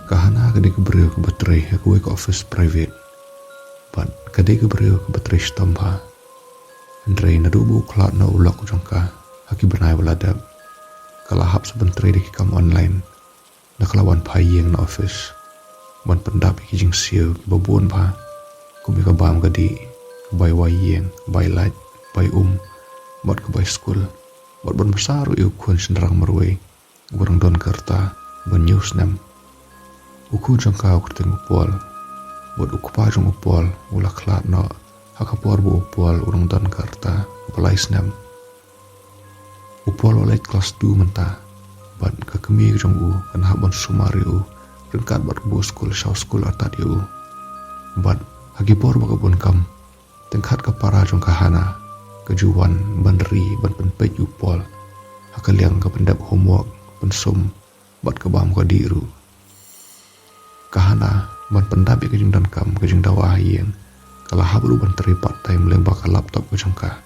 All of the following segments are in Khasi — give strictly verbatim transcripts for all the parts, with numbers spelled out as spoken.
Ka Hana ka dei ka briew kaba trei ha kawei ka office private. Bad ka dei ka briew kaba trei shitom bha. Hynrei naduh ba u khlad noh u lok jong ka ha ki bnai ba la dep, ka la hap sa ban trei da ki kam online. Da ka la wan phai ïing na office ban pyndap ïa ki jingsiew kiba bun bha, kum ïa ka bam ka dih, ka bai wai ïing, ka bai lait, ka bai um, bad ka bai skul, bad ban bsa ruh ïa u khun shynrang marwei uba dang don ka rta ba hynñiew snem. U khun jong ka u kyrteng u Paul, bad u kpa jong u Paul u la khlad noh ha ka por ba u Paul u dang don ka rta kaba lai snem. U Paul u leit klas two mynta, bad ka kmie ka jong u kan hap ban sumar ïa u ryngkat bad kaba u skul, sha u skul artat ïa u. Bad ha ki por ba ka bun kam, teng khat ka para jong ka Hana ka ju wan ban ri ban pynpeit ïa u Paul ha ka liang ka pyndep homework, pynsum, bad ka bam ka dih ruh. Ka Hana, ban pyndap ïa ka jingdonkam ka jingdawa ha ïing, ka la hap ruh ban trei part time lyngba ka laptop ka jong ka,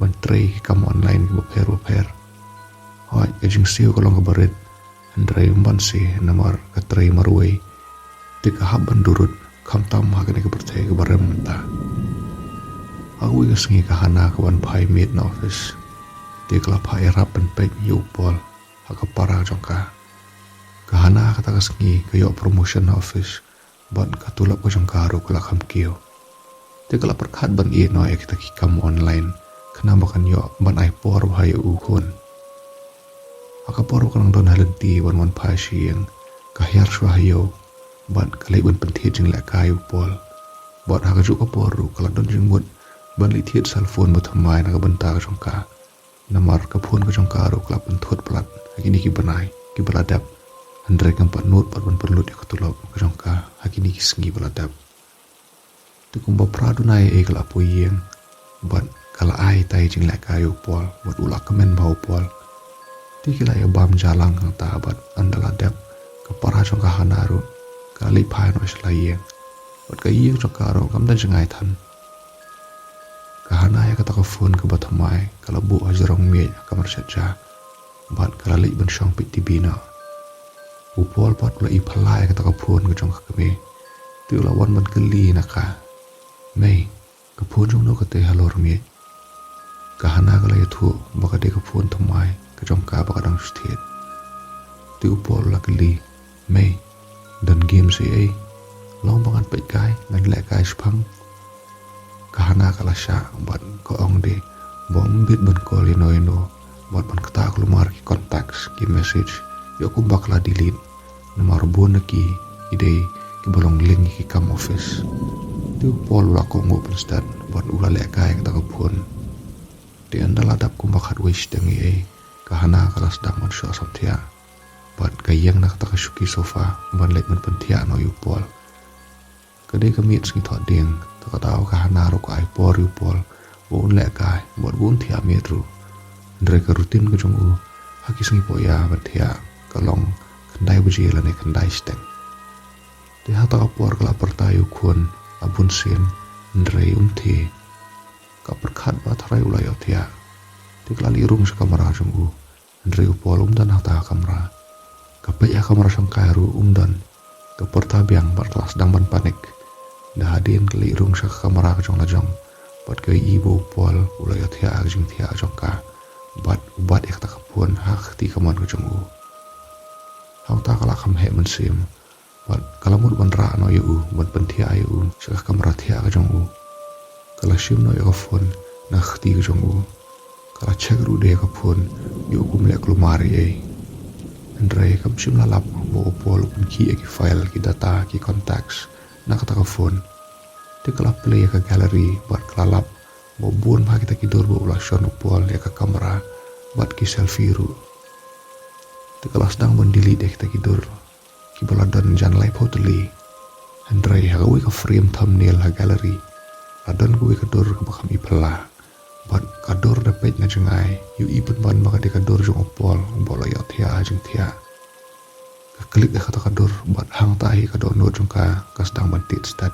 ban trei ki kam online kiba pher ba pher. Hooid, ka jingsiew ka long kaba rit, hynrei ym ban siew namar ka trei marwei. Te ka hap ban durut, khamtam ha kane ka pyrthei kaba rem mynta. Ha kawei ka sngi ka Hana ka wan phai miet na office. Te ka la phah ïarap pynpeit ïa u Paul ha ka para jong ka. Ka Hana kata ka sngi ka ïoh promotion na office, bad ka tulop ka jong ka ruh ka la kham kiew. Te ka la pyrkhat ban ïeh noh ïa kita ki kam online, khnang ba kan ïoh ban ai por bha ïa u khun. Ha ka por ba ka dang don ha lynti ban wan phai sha ïing, ka hiar shuwa ha ïew, bad ka leit ban pynthied jinglehkai ïa u Paul. Bad ha kajuh ka por ruh ka la don jingmut ban leit thied cellphone ba thymmai na ka bynta ka jong ka. Namar ka phone ka jong ka ruh ka la pynthut palat ha kine ki bnai kiba la dep. Hynrei kam pat nud pat ban pynlut ïa ka tulop ka jong ka ha kine ki sngi ba la dep. Te kumba phra duna ei ka la poi ïing, bad ka la ai tai jinglehkai ïa u Paul, bad u la kmen bha u Paul. Te ki la ïa bam ja lang hangta, bad ynda la dep, ka para jong ka Hana ruh ka la leit phai noh sha la ïing. Bad ka ïing jong ka ruh kam don jngai than. Ka Hana ïa kata ka phone kaba thymmai ka la buh ha jrong miej ha kamra shet ja, bad ka la leit ban shong peit TV noh. U Paul pat u la i phylla ïa kata ka phone ka jong ka kmie. Te u la wan ban kylli na ka, "Mei, ka phone jong no kata halor miej?" Ka Hana ka la ïathuh ba ka dei ka phone thymmai ka jong ka ba ka dang shu thied. Te u Paul u la kylli, "Mei, don game shi ei? Long ba ngan peit kai, ngan lehkai shaphang?" Ka Hana ka la shah bad ka ong de ba ym bit ban call ïano ïano, bad ban ktah kulmar ki contacts, ki message, ïoh kumba ka la delete. Namar bun na ki, ki dei kiba long link ïa ki kam office. Te u Paul u la kohnguh pynstad bad u la lehkai kata ka phone. Te ynda la dap kumba khatwei shiteng ei, ka Hana ka la sdang ban shoh samthiah, bad ka ïeng na kata ka shuki sofa ban leit ban pynthiah noh ïa u Paul. Ka dei ka miet sngi thohdieng, te ka daw ka Hana ruh ka ai por ïa u Paul ba un lehkai bad ba un thiah miet ruh. Hynrei ka routine ka jong u ha ki sngi poh ïa ban thiah ka long khyndai baje lane khyndai shiteng. Te ha kata ka por ka la pyrta ïa u khun ha bun sien, hynrei um thiah. Ka pyrkhat ba tharai u la ïohthiah. Te ka la leit rung sha kamra jong u, hynrei u Paul um don hangta ha kamra. Ka peit ha kamra shongkai ruh um don. Ka pyrta biang bad ka la sdang ban panic. Da hadien ka leit rung sha ka kamra ka jong la jong, bad ka ïohi ba u Paul u la ïohthiah ha ka jingthiah jong ka, bad u bat ïa kata ka phone ha ka kti kamon ka jong u. Hangta ka la kham heh mynsiem, bad ka la mut ban rah noh ïa u, ban pynthiah ïa u sha ka kamra thiah ka jong u. Ka la shim noh ïa ka phone na ka kti ka jong u. Ka la check ruh de ïa ka phone, ïoh kum leh kulmar ei ei. Hynrei kam shym la lap ba u Paul u pynkhih ïa ki file, ki data, ki contacts na kata ka phone. Te ka la play ïa ka gallery bad ka la lap ba bun bha kita ki dur ba u la shon u Paul ïa ka kamra bad ki selfie ruh. Te ka la sdang ban delete ïa kita ki dur kiba la don jan laiphew tylli. Hynrei ha kawei ka frame thumbnail ha gallery la don kawei ka dur kaba kham i phylla. Bad ka dur da peit na jngai, ïohi pynban ba ka dei ka dur jong u Paul uba u la ïohthiah ha jingthiah. Ka click ïa kata ka dur bad hangta hi ka dohnud jong ka ka sdang ban tied stad.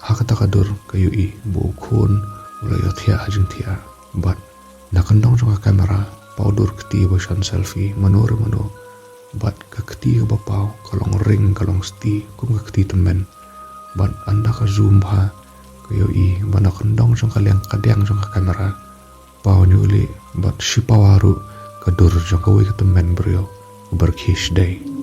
Ha kata ka dur ka ïohi ba u khun u la ïohthiah ha jingthiah. Bad na kyndong jong ka kamera, paw dur kti ba shon selfie, mano re mano, bad ka kti kaba paw ka long ring, ka long sti kum ka kti tymmen. Bad ynda ka zoom bha, ka ïohi ba na kyndong jong ka liang kadiang jong ka kamera, paw nyngkong bad shipawa ruh ka dur jong kawei ka tymmen briew kaba rkhie sdei.